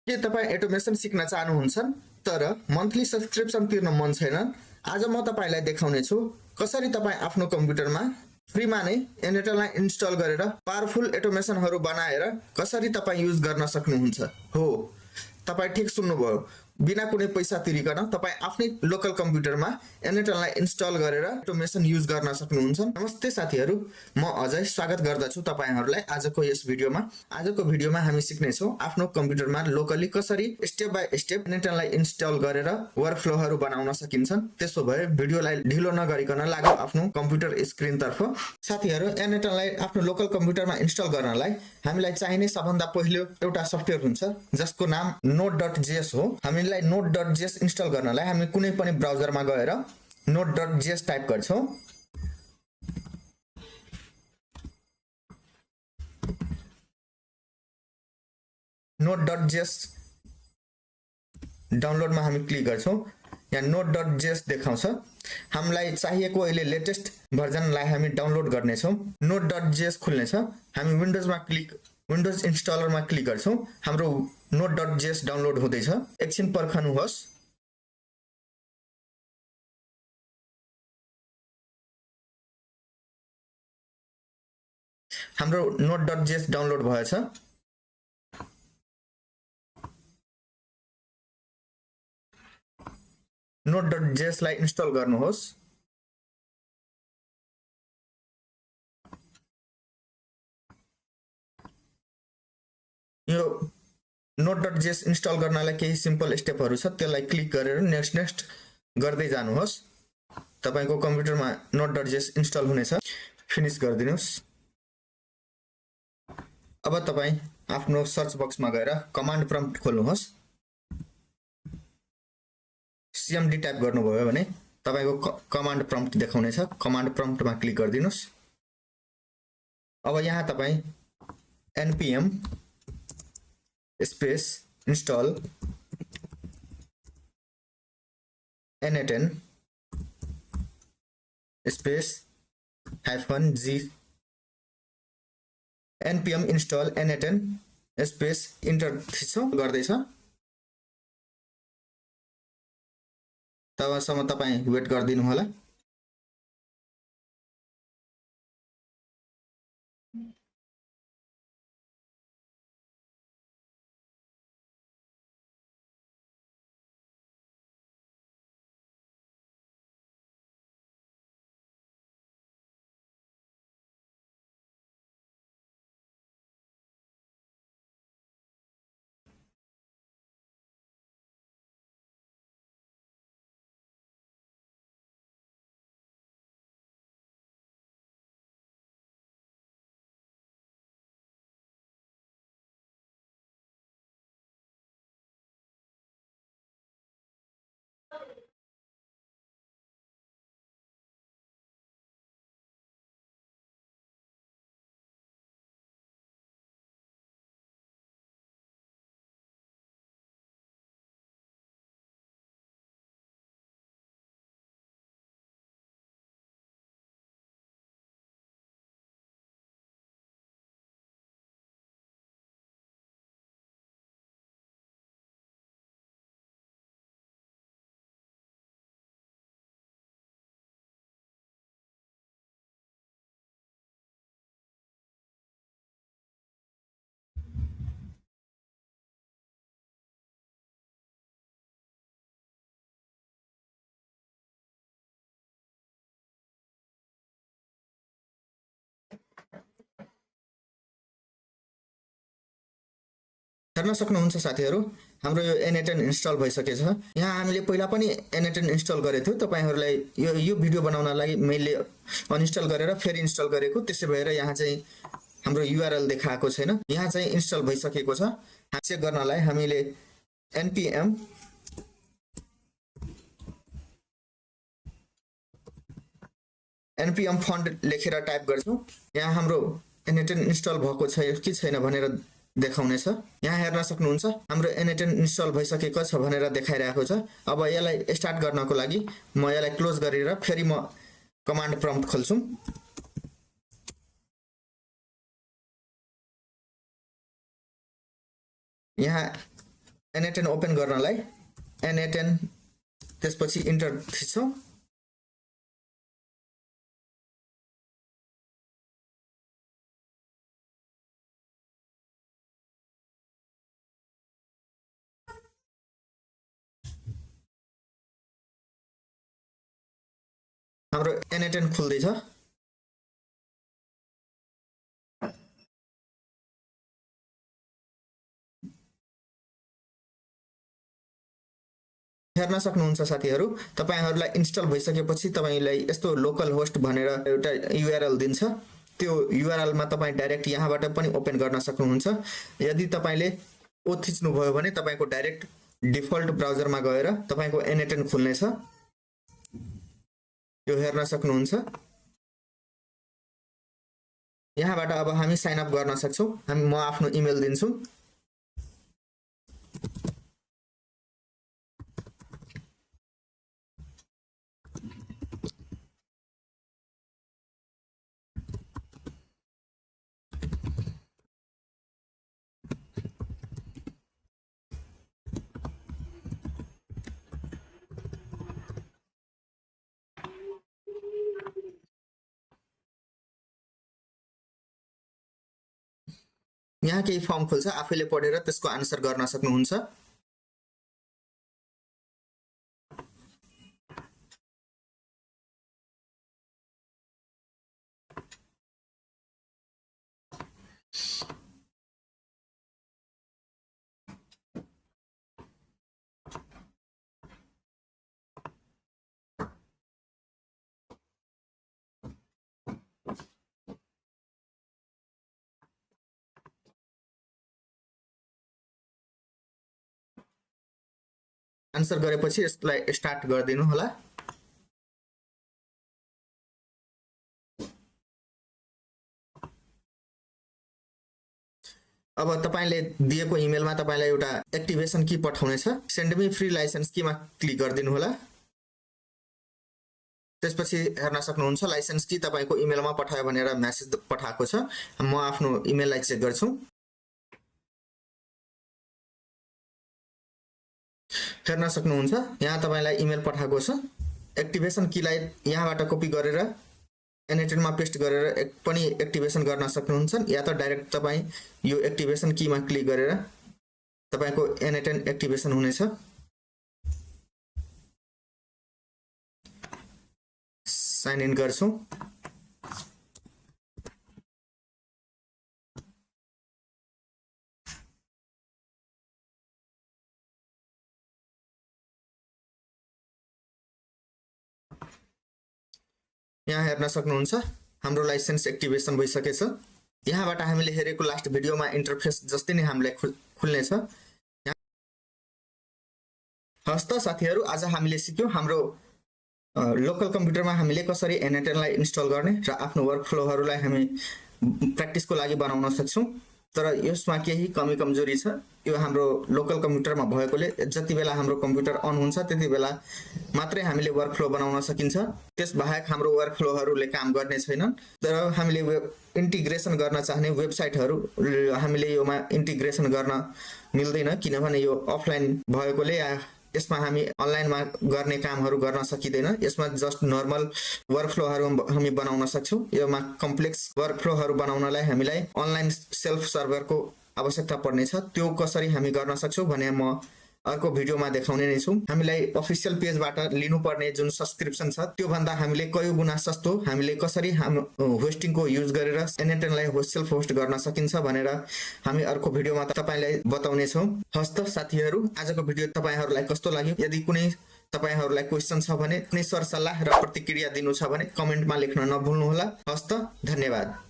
के तपाईं एटोमेसन सिक्न चाहनुहुन्छ तर मन्थली सब्सक्रिप्सन तिर्न मन छैन? आज म तपाईलाई देखाउने छु कसरी तपाईं आफ्नो कम्प्युटरमा फ्रीमा नै एनेटललाई इन्स्टल गरेर पावरफुल एटोमेसनहरू बनाएर कसरी तपाईं युज गर्न सक्नुहुन्छ। हो, तपाईं ठीक सुन्नुभयो, बिना कुनै पैसा तिरिकन तपाईं आफ्नै लोकल कम्प्युटरमा एनेटललाई इन्स्टल गरेर एटोमेसन युज गर्न सक्नुहुन्छ। नमस्ते साथीहरू, म अजय स्वागत गर्दछु तपाईहरुलाई आजको यस भिडियोमा। आजको भिडियोमा हामी सिक्ने छौं आफ्नो कम्प्युटरमा लोकली कसरी स्टेप बाइ स्टेप एनेटललाई इन्स्टल गरेर वर्कफ्लोहरू बनाउन सकिन्छन्। त्यसो भए भिडियोलाई ढिलो नगरिकन लागौ आफ्नो कम्प्युटर स्क्रिन तर्फ। साथीहरू, एनेटललाई आफ्नो लोकल कम्प्युटरमा इन्स्टल गर्नलाई हामीलाई चाहिने सबभन्दा पहिलो एउटा सफ्टवेयर हुन्छ जसको नाम node.js हो। हामीलाई node.js इन्स्टल गर्नलाई हामी कुनै पनि ब्राउजरमा गएर node.js टाइप गर्छौं। node.js डाउनलोडमा हामी क्लिक गर्छौं। यहाँ node.js देखाउँछ। हामीलाई चाहिएको अहिले लेटेस्ट भर्जनलाई हामी डाउनलोड गर्ने छौं। node.js खुल्नेछ। हामी विन्डोज इन्स्टलरमा क्लिक गर्छौं। हाम्रो node.js डाउनलोड हुँदैछ। एकछिन पर्खनुहोस्। हाम्रो node.js डाउनलोड भएछ। node.js लाई इन्स्टल गर्नुहोस्। यो node.js इन्स्टल गर्नलाई केही सिम्पल स्टेपहरु छ, त्यसलाई क्लिक गरेर नेक्स्ट गर्दै जानुहोस्। तपाईको कम्प्युटरमा node.js इन्स्टल हुनेछ। फिनिश गरिदिनुस्। अब तपाई आफ्नो सर्च बक्समा गएर कमान्ड प्रम्प्ट खोल्नुहोस्। cmd टाइप गर्नुभयो भने तपाईको कमान्ड प्रम्प्ट देखाउनेछ। कमान्ड प्रम्प्टमा क्लिक गरिदिनुस्। अब यहाँ तपाई npm space install n8n space -g npm install n8n space enter थिचो गर्दैछ। तबसम्म तपाई वेट गरिदिनु होला। हेर्न सक्नुहुन्छ साथीहरु, हाम्रो यो n8n इन्स्टल भइसकेछ। यहाँ हामीले पहिला पनि n8n इन्स्टल गरेथ्यौ। तपाईहरुलाई यो भिडियो बनाउन लागि मैले अनइन्स्टल गरेर फेरि इन्स्टल गरेको, त्यसै भएर यहाँ चाहिँ हाम्रो URL देखाएको छैन। यहाँ चाहिँ इन्स्टल भइसकेको छ। चेक गर्नलाई हामीले npm fund लेखेर टाइप गर्छौं। यहाँ हाम्रो n8n इन्स्टल भएको छ कि छैन भनेर देखाउनेछ। यहाँ हेर्न सक्नुहुन्छ हाम्रो n8n इन्स्टल भइसकेको छ भनेर देखाइरहेको छ। अब यसलाई स्टार्ट गर्नको लागि म यसलाई क्लोज गरेर फेरि म कमान्ड प्रम्प्ट खोल्छु। यहाँ N8N ओपन गर्नलाई N8N त्यसपछि इन्टर थिच्छौं। हाम्रो N8N खुल्दै छ। हेर्न सक्नुहुन्छ साथीहरु, तपाईहरुलाई इन्स्टल भइसकेपछि तपाईलाई यस्तो लोकल होस्ट भनेर एउटा URL दिन्छ। त्यो URL मा तपाई डाइरेक्ट यहाँबाट पनि ओपन गर्न सक्नुहुन्छ। यदि तपाईले ओ थिच्नु भयो भने तपाईको डाइरेक्ट डिफल्ट ब्राउजरमा गएर तपाईको N8N खुल्नेछ। यो हेर्न सक्नुहुन्छ। यहाँबाट अब हामी साइन अप गर्न सक्छौं। म आफ्नो इमेल दिन्छु। यहाँ केही फर्म खुल्छ, आफैले पढेर त्यसको आन्सर गर्न सक्नुहुन्छ। आन्सर गरेपछि यसलाई स्टार्ट गरिदिनु होला। अब तपाईले दिएको इमेलमा तपाईलाई एउटा एक्टिभेसन की पठाउने छ। सेन्ड मी फ्री लाइसेन्स कीमा क्लिक गरिदिनु होला। त्यसपछि हेर्न सक्नुहुन्छ लाइसेन्स की तपाईको इमेलमा पठायो भनेर मेसेज पठाएको छ। म आफ्नो इमेललाई चेक गर्छु। हेर्न सक्नुहुन्छ यहाँ तपाईलाई इमेल पठाएको छ। एक्टिभेसन कीलाई यहाँबाट कपी गरेर N8N मा पेस्ट गरेर एक पनि एक्टिभेसन गर्न सक्नुहुन्छ, या त डाइरेक्ट तपाई यो एक्टिभेसन कीमा क्लिक गरेर तपाईको N8N एक्टिभेसन हुनेछ। साइन इन गर्छौं। यहाँ हेर्न सक्नुहुन्छ हाम्रो लाइसेन्स एक्टिभेसन भइसकेछ। यहाँबाट हामीले हेरेको लास्ट भिडियोमा इन्टरफेस जस्तै नै हामीलाई खुल्ने छ। हस्त साथीहरु, आज हामीले सिक्यौं हाम्रो लोकल कम्प्युटरमा हामीले कसरी N8N लाई इन्स्टल गर्ने र आफ्नो वर्कफ्लोहरुलाई हामी प्र्याक्टिसको लागि बनाउन सक्छौं। तर यसमा केही कमी कमजोरी छ। यो हाम्रो लोकल कम्प्युटरमा भएकोले जति बेला हाम्रो कम्प्युटर अन हुन्छ त्यति बेला मात्रै हामीले वर्कफ्लो बनाउन सकिन्छ। त्यसबाहेक हाम्रो वर्कफ्लोहरुले काम गर्ने छैनन्। तर हामीले इन्टिग्रेसन गर्न चाहने वेबसाइटहरु हामीले योमा इन्टिग्रेसन गर्न मिल्दैन, किनभने यो अफलाइन भएकोले यसमा हामी अनलाइनमा गर्ने कामहरु गर्न सकिदैन। यसमा जस्ट नर्मल वर्कफ्लोहरु हामी बनाउन सक्छौं। यसमा कम्प्लेक्स वर्कफ्लोहरु बनाउनलाई हामीलाई अनलाइन सेल्फ सर्भरको आवश्यकता पर्नेछ। त्यो कसरी हामी गर्न सक्छौं भने म अर्को भिडियोमा देखाउने नै छु। हामीलाई अफिसियल पेजबाट लिनुपर्ने जुन सब्स्क्रिप्सन छ त्यो भन्दा हामीले कयौं गुणा सस्तो हामीले कसरी होस्टिङको युज गरेर N8N लाई सेल्फ होस्ट गर्न सकिन्छ भनेर हामी अर्को भिडियोमा तपाईलाई बताउने छौं। हस्त साथीहरु, आजको भिडियो तपाईहरुलाई कस्तो लाग्यो? यदि कुनै तपाईहरुलाई क्वेशन छ भने, कुनै सरसल्लाह र प्रतिक्रिया दिनु छ भने कमेन्टमा लेख्न नभुल्नु होला। हस्त, धन्यवाद।